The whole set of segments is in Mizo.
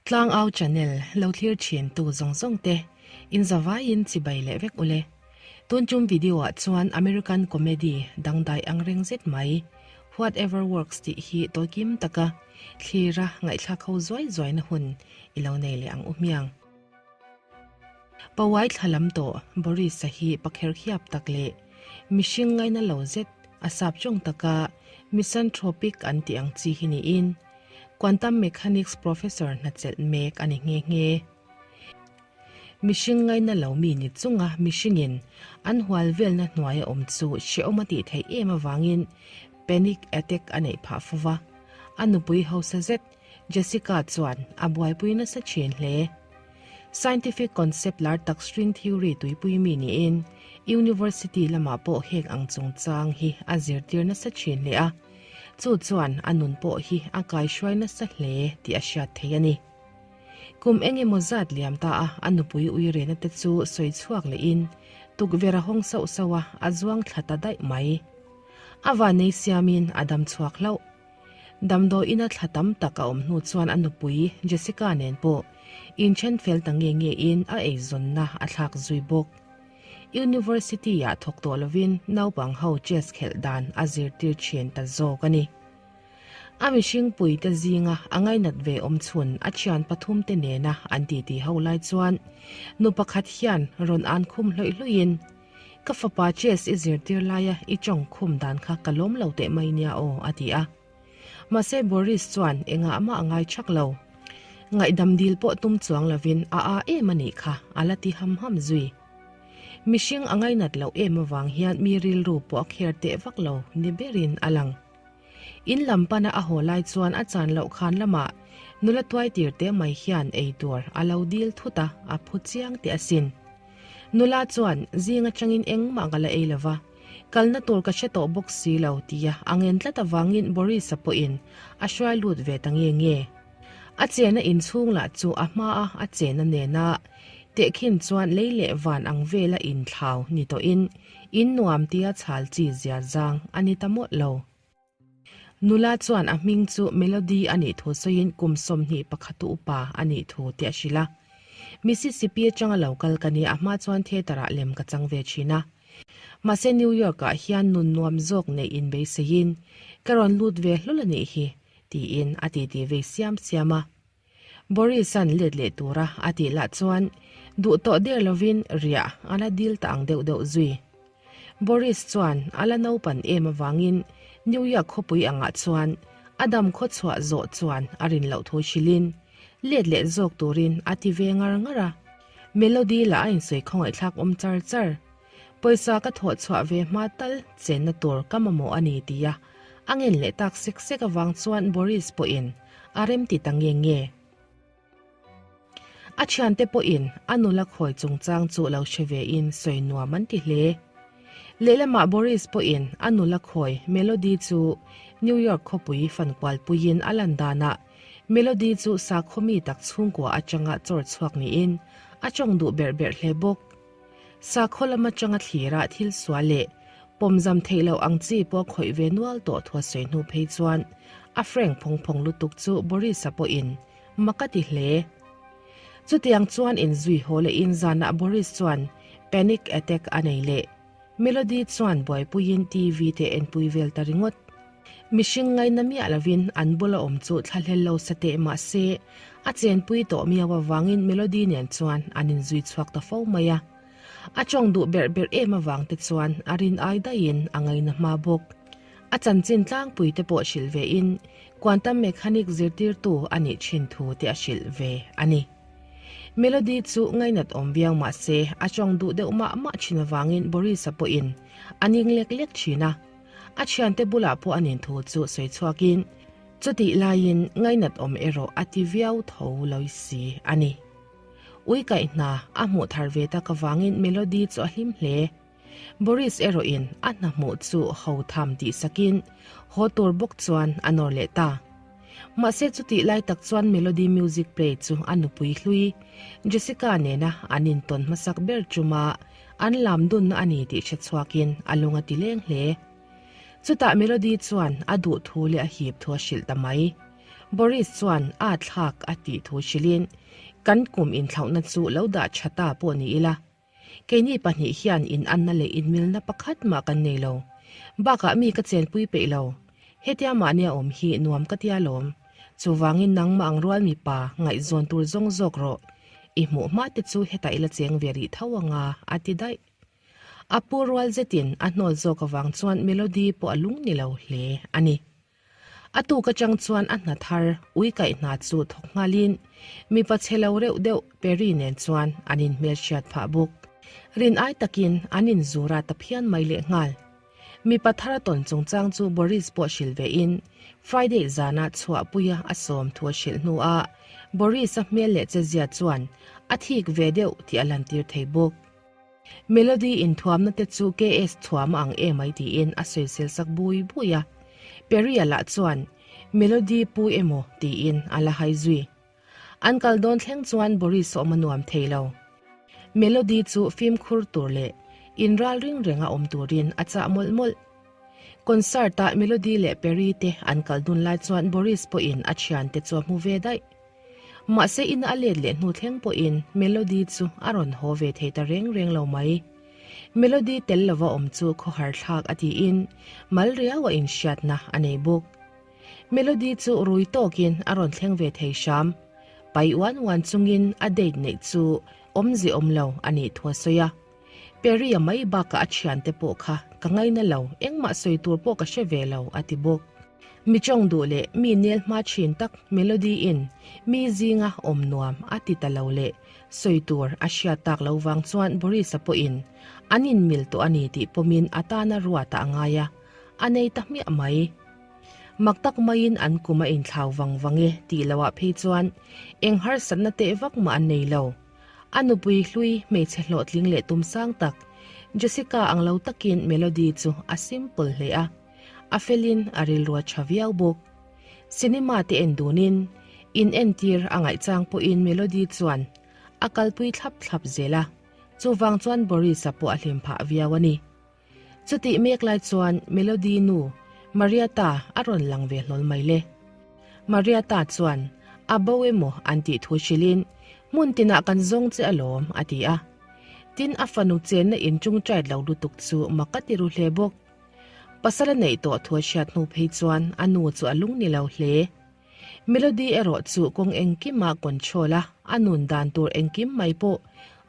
Tlangau channel lo thlir thin tu zawng zawng te in zavaiin chibai leh vek ule. Tun tum video ah chuan American comedy dangdai ang reng zet mai Whatever Works tih hi tawikim taka thlira ngaihthlak ho zuai zuai na hun i lo nei leh ang u hmiang. Pawai thla lam tawh Boris-a hi pakher khiap tak leh mihring ngaina lo zet a sap chawng taka misanthropic an tih ang chi hi niin Quantum mechanics professor hnachelh mek a ni nghe nghe. Mihring ngaina lo mi ni chunga mihringin an hual velna hnuaia awm chu hrehawm a tih theih em avangin panic attack a neih phah fo va. A nupui hausa zet Jessica chuan a buaipui nasa thin hle. Scientific concept lar tak string theory tuipui mi niin university lamah pawh heng ang chungchang hi a zirtir nasa thin hle a, chu chuan a nun pawh hi a kaihruai nasa hle tih a hriat theih a ni. Kum eng emaw zat liam ta a, a nupui uirena te chu sawi chhuak lehin tukverh a hawng sauh sauh a, a zuang thla ta daih mai. A vanei siamin a dam chhuak hlauh. Damdawiina thla tam tak a awm hnu chuan a nupui Jessica nen pawh inthen fel ta nge nge in a eizawnna a thlak zui bawk. University-ah thawk tawh lovin naupang ho chess khelh dan a zirtir thin ta zawk a ni. A mihring puite zinga a ngainat ve awm chhun a thian pathum te nena an titi ho lai chuan nu pakhat hian rawn an khum hlawih hlawih in, Ka fapa chess i zirtir laia i tawng khum dan kha ka lawm lo teh mai nia aw, a ti a. Mahse Boris chuan engah mah a ngai thak lo. Ngaihdam dil pawh tum chuang lovin a a em a nih kha, a la ti ham ham zui. Mihring a ngainat loh em avang hian mi rilru pawh a kher teh vak lo ni berin a lang. In lam pana a haw lai chuan a chan loh khan lamah nula tuai tir teh mai hian ei tur a lo dil thut a, a phu chiang teh asin. Nula chuan, Zing atangin engmah ka la ei lo va, kalna tur ka hre tawh bawk si lo, tia a ngen tlat avangin Boris-a pawhin a hruai lut ve ta nge nge. A chena inchhung lah chu a hmaa a chena nena tehkhin chuan lei leh van ang vela inthlau ni tawhin in nuam tia chhal chi zia zang a ni ta mawlh lo. Nula chuan a hming chu Melody a nih thu sawiin kum 21 upa a nih thu te a hrilh a. Mississippi atanga lo kal ka ni, a hma chuan theatre ah lem ka chang ve thin a. Mahse New York ah hian nun nuam zawk neih inbeiseiin ka rawn lut ve hlawl a nih hi, tiin a titi vei siam siam a. Boris-a'n let leh tura a tih lah chuan duh tawh der lovin riah a la dil ta ang deuh deuh zui. Boris chuan a la naupan em avangin New York khawpui angah chuan a dam khawchhuah zawh chuan a rin loh thu hrilhin let leh zawk turin a ti ve ngar ngar a. Melody lah a insawi khawngaihthlak awm char char. Pawisa ka thawh chhuah ve hma tal chenna tur ka mamawh a ni tia a ngen leh tak sek sek avang chuan Boris pawhin a remti ta nge nge. A thiante pawhin a nula khawi chungchang chu lo hre vein sawi nuam an ti hle. Lehlamah Boris pawhin a nula khawi Melody chu New York khawpui fankualpuiin a lan danah Melody chu sakhaw mi tak chhungkua atanga chawr chhuak niin a tawng duh berh berh hle bawk. Sakhaw lam atanga thlira thil sual leh pawmzam theih loh ang chi pawh khawih ve nual tawh thu a sawi hnu phei chuan a frank phawng phawng lutuk chu Boris-a pawhin mak a ti hle. Chutiang chuan inzui haw lehin zanah Boris chuan panic attack a nei leh. Melody chuan buaipuiin TV te enpui vel ta ringawt. Mihring ngaina miah lovin an bula awm chu thlahlel lo sa teh mah se, a chenpui tawh miau avangin Melody nen chuan an inzui chhuak ta fo mai a. A tawng duh berh berh em avang te chuan a rin ai daihin a ngaina hma bawk. A chanchin tlangpui te pawh hrilh vein quantum mechanic zirtirtu a nih thin thu te a hrilh ve a ni. Melody chu ngainat awm viau mah se a tawng duh deuh mah mah thin avangin Boris-a pawhin a ning lek lek thin a. A thiante bulah pawh a nin thu chu sawi chhuakin chutih laiin ngainat awm erawh a ti viau tho lo si a ni. Ui kaih hna a hmuh thar ve tak avangin Melody chu a hlim hle. Boris erawhin a hna hmuh chu ho tham tih sakin haw tur bawk chuan a nawr leh ta. Mahse chutih lai tak chuan Melody music play chu a nupui hlui Jessica nena an intawn hmasak ber chuma an lam dunna a ni tih hre chhuakin a lung a ti leng hle. Chutah Melody chuan a duh thu leh a hip thu a hrilh ta mai. Boris chuan a thlak a tih thu hrilhin, Kan kum inthlauhna chu lo dah tha ta pawh ni ila, keini pahnih hian inanna leh inmilna pakhat mah kan nei lo. Bakah mi ka chenpui peih lo. Hetia mahnia awm hi nuam ka tia lawm. Chuvangin nangmah ang rual mipa ngaihzawn tur zawng zawk rawh. I hmuh hma te chu hetah ila cheng ve rih tho anga a ti daih. A pu rual zetin a hnawl zawk avang chuan Melody pawh a lung ni lo hle a ni. A tuk atang chuan a hna thar ui kaih hna chu thawk nghalin mipa chhe lo reuh deuh Perry nen chuan an inhmelhriat phah bawk. Rin ai takin an inzur a ta phian mai lehnghal. Mipa thar a tawn chungchang chu Boris pawh hrilh vein Friday zana chhuahpuia a sawm thu a hrilh hnuah Boris-a hmel leh chezia chuan a thik ve deuh tih a lantir thei bawk. Melody inthuamna te chu KS thuam a ang em ai tiin a sawisel sak bui bui a. Perry-a lah chuan Melody pu emaw tiin a la hai zui. An kal dawn thleng chuan Boris awm a nuam thei lo. Melody chu fimkhur tur leh inral ring renga awm turin a chah mawlh mawlh. Concert-ah Melody leh Perry te an kal dun lai chuan Boris pawhin a thiante chu a hmu ve daih. Mahse ina a let leh hnu thleng pawhin Melody chu a rawn haw ve thei ta reng reng lo mai. Melody tel lova awm chu khawhar thlak a tiin mal riau a inhriatna a nei bawk. Melody chu rui tawkin a rawn thleng ve thei hram. Pai uan uan chungin a date neih chu awmze awm lo a nih thu a sawi a. Perry-a mai bakah a thiante pawh kha ka ngaina lo, engmah sawi tur pawh ka hre ve lo, a ti bawk. Mi tawng duh leh mi nel hma thin tak Melody-in mi zinga awm nuam a ti ta lo leh sawi tur a hriat tak lo vang chuan Boris-a pawhin an inmil tawh a ni tih pawmin a tana ruatah a ngai a, a nei ta hmiah mai. Mak tak maiin an kum a inthlau vang vang e tih loah phei chuan eng harsatna teh vak mah an nei lo. A nupui hlui hmeichhe hlawhtling leh tum sang tak, Jessica ang lo takin Melody chu a simple hle a, a felin a rilru a tha viau bawk. Cinema te en dunin, in entir a ngaihchang pawhin Melody chuan a kalpui thlap thlap zel a, chuvang chuan Boris-a pawh a hlim phah viau a ni. Chutih mek lai chuan Melody nu Marietta a rawn lang ve hlawl mai le. Marietta chuan a bo emaw an tih thu hrilhin, Hmun tinah kan zawng che alawm, a ti a. Tin, a fanu chenna in ṭungṭait lo lutuk chu mak a ti ru hle bawk. Pasal a neih tawh thu a hriat hnu phei chuan a nu chu a lung ni lo hle. Melody erawh chu kawng engkima control a, a nun dan tur engkim mai pawh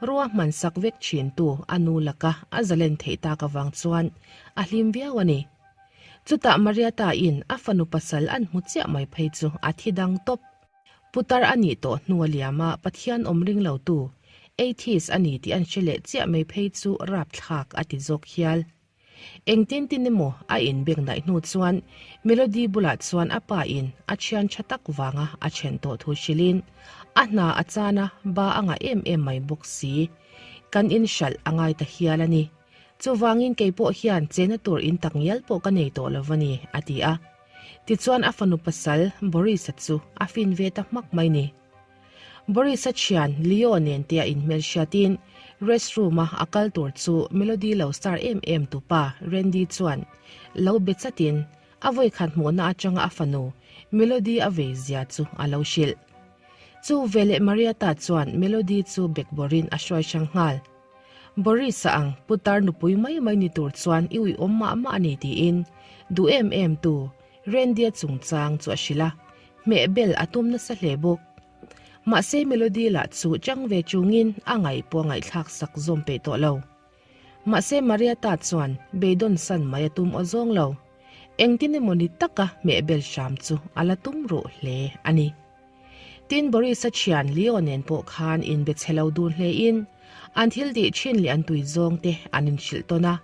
ruahman sak vek thintu a nu laka a zalen theih tak avang chuan a hlim viau a ni. Chutah Mariata-in a fanu pasal an hmu chiah mai phei chu a thi dang tawp. Putar a nih tawh hnu a liam a, Pathian awm ring lotu, atheist a ni tih an hre leh chiah mai phei chu rapthlak a ti zawk hial. Engtin tin emaw a inbek naih hnu chuan Melody bulah chuan a pa in a thian tha tak vanga a then tawh thu hrilhin a hna a chan a, ba a ngah em em mai bawk si. Kan in hralh a ngai ta hial a ni. Chuvangin kei pawh hian chena tur in tak ngial pawh ka nei tawh lo va ni, a ti a. Tichuan a fanu pasal Boris-a chu a fin ve ta hmak mai ni. Boris-a thian Leo nen te a inhmelhriatin restroom-a a kal tur chu Melody lo star em em tupa Randy chuan lo be chatin a vawikhat hmuhna atanga a fanu Melody a vei zia chu a lo hrilh. Chu veleh Marietta chuan Melody chu bekbawrin a hruai hrang nghal. Boris-a ang putar nupui mai mai ni tur chuan i uiawm mah mah a ni tiin duh em em tu Randy-a chungchang chu a hrilh a, hmeh bel a tum nasa hle bawk. Mahse Melody lah chu chang ve chungin a ngaih pawh a ngaihthlak sak zawm peih tawh lo. Mahse Marietta chuan beidawn san mai a tum aw zawng lo. Engtin emaw ni taka hmeh bel hram chu a la tum ruh hle a ni. Tin Boris-a thian Leo nen pawh khan inbe chhe lo dun hlein an thil tih thin leh an tui zawng te an inhrilh tawn a.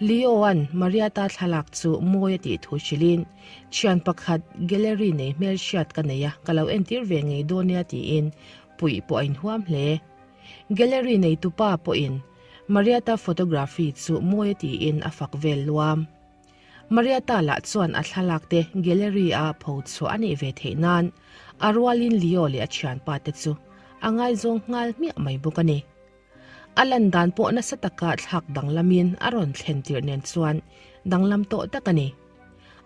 Leo-a'n Marietta thlalak chu mawi a tih thu hrilhin, Thian pakhat gallery nei hmelhriat ka nei a, ka lo entir ve ngei dawn nia tiin puih pawh a inhuam hle. Gallery neitupa pawhin Marietta photography chu mawi a tiin a fak vel luam. Marietta lah chuan a thlalak te gallery-a pho chhuah a nih ve theih nan a rualin Leo leh a thianpa te chu a ngaizawng nghal hmiah mai bawk a ni. A lan dan pawh nasa taka thlak danglamin a rawn thlen tirh nen chuan danglam tawh tak a ni.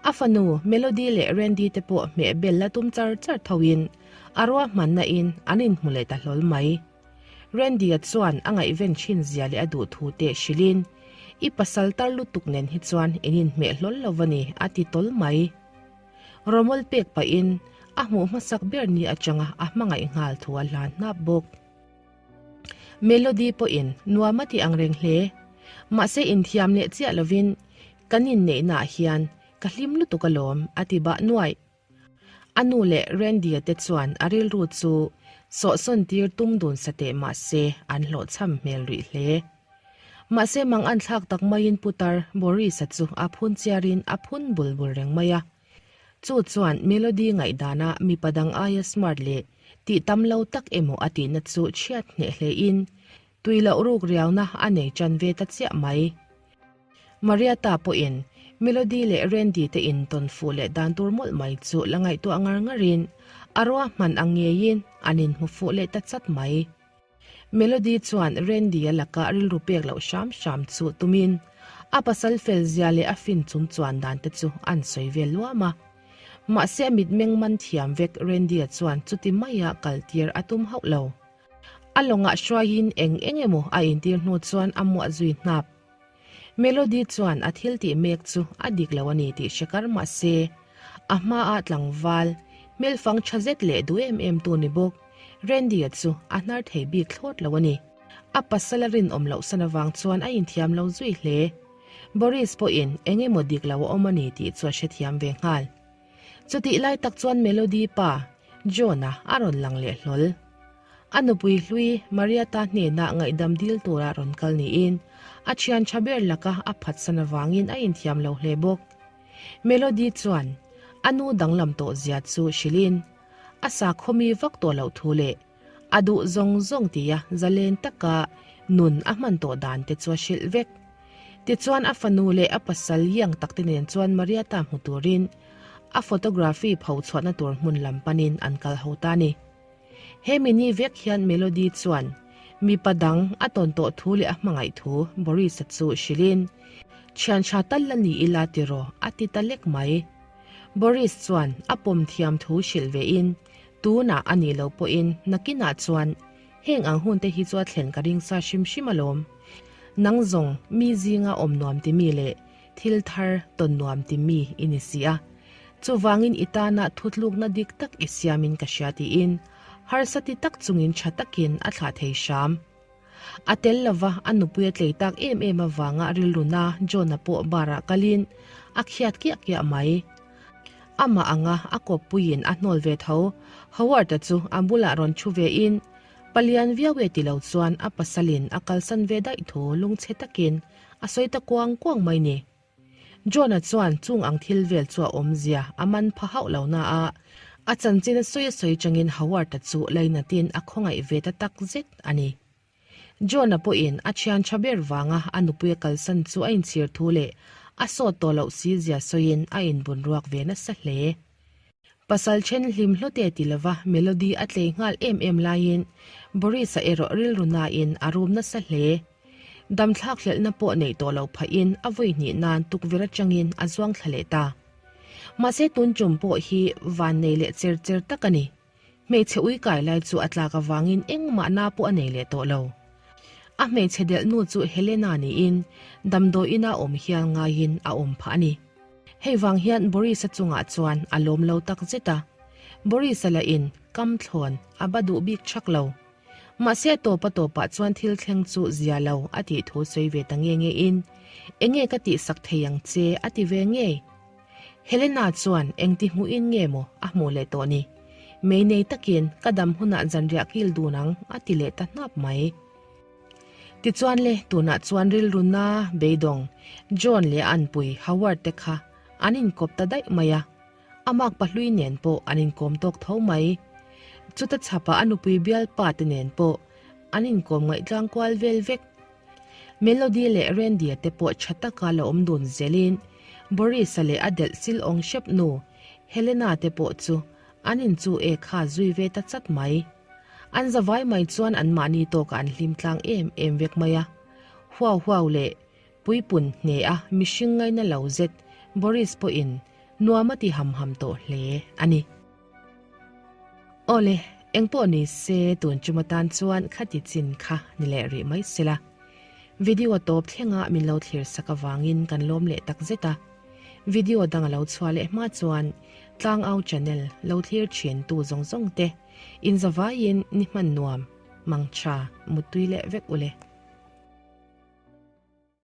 A fanu Melody leh Randy te pawh hmeh bel la tum char char thoin a ruahmanna in an inhmu leh ta hlawl mai. Randy-a chuan a ngaihven thin zia leh a duh thu te hrilhin, I pasal tar lutuk nen hi chuan in inhmeh hlawl lo a ni, a ti tawl mai. Rawmawl pek pahin a hmuh hmasak ber ni atanga a hmangaih nghal thu a hlan hnap bawk. Melody pawhin nuam a ti ang reng hle. Mahse inthiam leh chiah lovin kan inneihnaah hian ka hlim lutuk alawm, a ti bah nuaih. A nu leh Randy-a te chuan a rilru chu sawhsawn tir tum dun sa teh mah se an hlawhchham hmel rih hle. Mahse mang an thlak tak maiin putar Boris-a chu a phun chiarin a phun bul bul reng mai a. Chu chuan Melody ngaihdana mipa dang aia smart leh tih tam lo tak emaw a tihna chu chhiat hneh hlein tui loh ruk riauna a nei tan ve ta chiah mai. Marietta pawhin Melody leh Randy te intawn fuh leh dan tur mawlh mai chu la ngaihtuah ngar ngarin a ruahman ang ngeiin an inhmu fuh leh ta chat mai. Melody chuan Randy-a laka rilru pek loh hram hram chu tumin a pasal fel zia leh a fin chung chuan dan te chu an sawi vel luam a. Mahse a mitmeng man thiam vek Randy-a chuan chuti maia kaltir a tum hauh lo. A lawngah hruaiin eng eng emaw a intir hnu chuan a muah zui hnap. Melody chuan a thil tih mek chu a dik lo a ni tih hre kar mah se, a hmaah tlangval, hmelfang tha zet leh duh em em tu ni bawk, Randy-a chu a hnar thei bik thlawt lo a ni. A pasal a rinawm loh san avang chuan a inthiam lo zui hle. Boris pawhin eng emaw dik lo a awm a ni tih chu a hrethiam ve nghal. Chutih lai tak chuan Melody pa, John-a a rawn lang leh hlawl. A nupui hlui Marietta hnenah ngaihdam dil tura rawn kal niin a thian tha ber laka a phatsan avangin a inthiam lo hle bawk. Melody chuan a nu danglam tawh zia chu hrilhin a sakhawmi vak tawh loh thu leh a duh zawng zawng tia zalen taka nun a hman tawh dan te chu a hrilh vek. Tichuan a fanu leh a pasal iang tak te nen chuan Marietta hmu turin a photography pho chhuahna tur hmun lam panin an kal ho ta a ni. He mini vek hian Melody chuan mipa dang a tawn tawh thu leh a hmangaih thu Boris-a chu hrilhin, Thian tha tal la ni ila tiraw a ti ta lek mai. Boris chuan a pawm thiam thu hrilh vein, Tunah a nih loh pawhin nakinah chuan heng ang hunte hi chu a thlen ka ring sa hrim hrim alawm. Nang zawng mi zinga awm nuam ti mi leh Thil thar tawn nuam ti mi i ni si a, chuvangin i tana thutlukna dik tak i siamin ka hria tiin harsa ti tak chungin tha takin a thlah thei hram. A tel lova a nupui a tlei tak em em avanga rilruna John-a pawh bar-ah kalin a khiat kiah kiah mai. Amah anga a kawppuiin a hnawl ve tho, Howard-a chu a bulah rawn thu vein palian viau e ti lo chuan a pasalin a kalsan ve daih thu lungchhe takin A sawi ta kuang kuang mai ni. John-a chuan chung ang thil vel chu a awmzia a man pha hauh lo na a, a chanchin a sawi a sawi changin Howard-a chu lainatin a khawngaih ve ta tak zet a ni. John-a pawhin a thian tha ber vanga a nupui a kalsan chu a inchhir thu leh a sawt tawh loh si zia sawiin a inbun ruak ve nasa hle. Pasal then hlim hlawte ti lova Melody a tlei nghal em em laiin Boris-a erawh rilru nain a rum nasa hle. Damthlak hlelhna pawh neih tawh loh phahin a vawi hnih nan tukverh atangin a zuang thla leh ta. Mahse tun tum pawh hi van nei leh cher cher tak a ni. Hmeichhe ui kai lai chu a tlak avangin engmah na pawh a nei leh tawh lo. A hmeichhe delh nu chu Helena niin damdawi ina awm hial ngaiin a awm phah a ni. Hei vang hian Boris-a chungah chuan a lawm lo tak zet a. Boris-a lahin kam thlawn a ba duh bik thak lo. Mahse a tawp a tawpah chuan thil thleng chu zia lo a tih thu sawi ve ta nge nge in, Enge ka tihsak thei ang che a ti ve ngei. Helena chuan engti hmuhin nge maw a hmuh leh tawh ni. Mei nei takin ka dam hunah zanriah kil dun ang a ti leh ta hnap mai. Tichuan le tunah chuan rilru na beidawng John leh a anpui Howard te kha an inkawp ta daih mai a. A mak pahlui nen pawh an inkawm tawk tho mai. Chuta chhapah a nupui bialpa te nen pawh an inkawm ngaihtlang kual vel vek. Melody leh Randy-a te pawh tha taka la awm dun zelin Boris-a leh a delh sil awng hrep nu Helena te pawh chu an inchu e kha zui ve ta chat mai. An zavai mai chuan anmahni tawkah an hlim tlang em em vek mai a. Huau huau leh Puipun hne a mihring ngaina lo zet Boris pawhin. Nuam a ti ham ham tawh hle a ni. Awle, engpawh ni se tun chuma tan chuan khati chin kha ni leh rih mai sela. Video tawp thlenga min lo thlir sak avangin kan lawm leh tak zet a. Video dang a lo chhuah leh hma chuan Tlangau channel lo thlir thin tu zawng zawng te inzavaiin ni hman nuam, mangtha, muttui leh vek ule.